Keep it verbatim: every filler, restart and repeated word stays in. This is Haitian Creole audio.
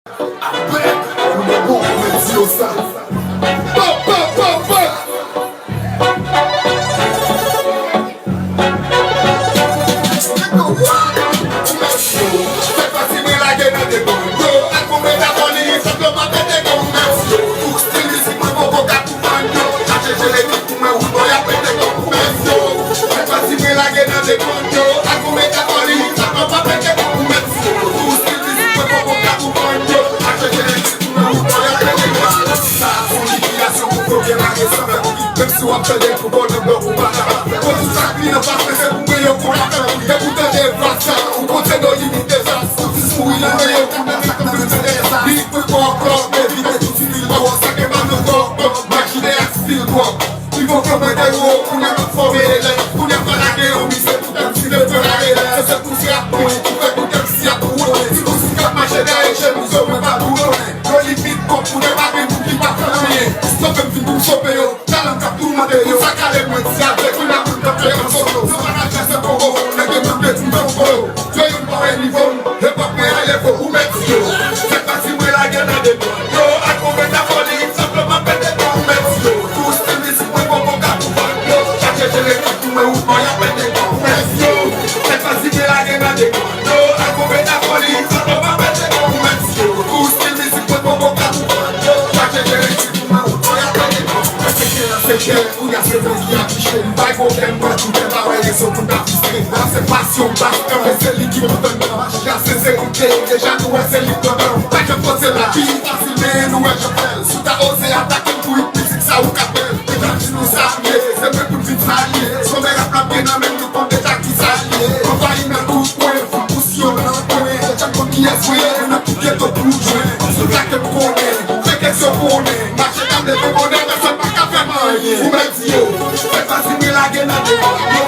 Apre, nou nan bon, mwen di yo sa. Pop, pop, pop, pop. Fè pati mwen lage nan de bando. Ak bon mwen ta foli, fòk yo pa pete kon mèsi yo. Pou stil mizik mwen poko ka pou bando. Chache jere tout pou mwen, wout bò y ap pete kon mèsi yo. Fè pati mwen lage nan de bando. Ak bon mwen ta foli, fòk yo pa pete kon mèsi yo. Pou stil mizik mwen poko ka pou bando. Chache jere tout pou mwen, wout bò y ap pete kon mèsi yo. Sa a se yon imilyasyon pou bloke lage san fè. Menm si w ap tande pou bò nan blòk ou pa kapab fè. Koz ou sa ki nan pase se pou gen yon kou la fè. Depi w tande vag sa, ou konte do limit dezas. Ou ti souri nan men yo pou nan sa k nan men dezas. Li pou kò kò, evite tout stil kò, sa ke pa nan kò kò. Makine ak stil kò. Li pou fè mwen de wo, kounye a m ap fòme elèv. Kounye a m pa lage yon mize pou tèm si le fè la elèv. Se se pou se ap mwen, pou fè pou tèm si ap woule. Ti kou si k ap mache dèyè chemiz yo, mwen pa boutonnen. Yo limit kòk pou de pa gen moun ki pa fè anyen. Sope m vin pou m sope yo. Talan k ap toumante yo. Sa kale mwen di avèk yon laboul k ap fè yon solo. Nan manajè se Kongo, nèg yo mande m Kongo. Yo youn pa wè nivo m, epòk mwen ale fo ou mèt yo. Fè pati mwen lage nan de yo. Ak yon meta foli, senpleman pete kon mèt yo. Tou stil mizik mwen Kongo ka pou vann yo. Chache jere tout pou mwen, ou mò y ap pete kon mèt yo. Fè pati mwen lage nan de yo. Ak yon meta foli, senpleman pete kon mèt yo. Tou stil mizik mwen Kongo ka pou vann yo. Chache jere tout pou mwen, ou mò y ap pete kon mèt yo. Sektè an sektè, kounye a se mwen ki afiche. M bay pwoblèm, mwen tout lè pa wè rezon pou n ta fristre. Nan se pasyon, m pa kanpe, se li ki pou tann nan. Mache a senserite, deja nou wè se li k pran tan. Pa janm panse lavi fasil, men nou wè jan fè l. Si w ta oze atake m pou yon mizik sa ou ka fè l. Deja di nou sa m ye, se mwen pou n vin salye. Somè rap la byen nan men nou, konn deja ki sa l ye. Anvayi nan tout kwen, fout pousyon nan kwen. Deja konn kiyès mwen ye, nou nan tout geto pou jwenn. Sou sa ke m konnen, fè kèk se konnen. Mache ta m leve bonè, pèsonn pa ka fè m anyen. Ou mèt di yo, fè pati mwen lage nan de.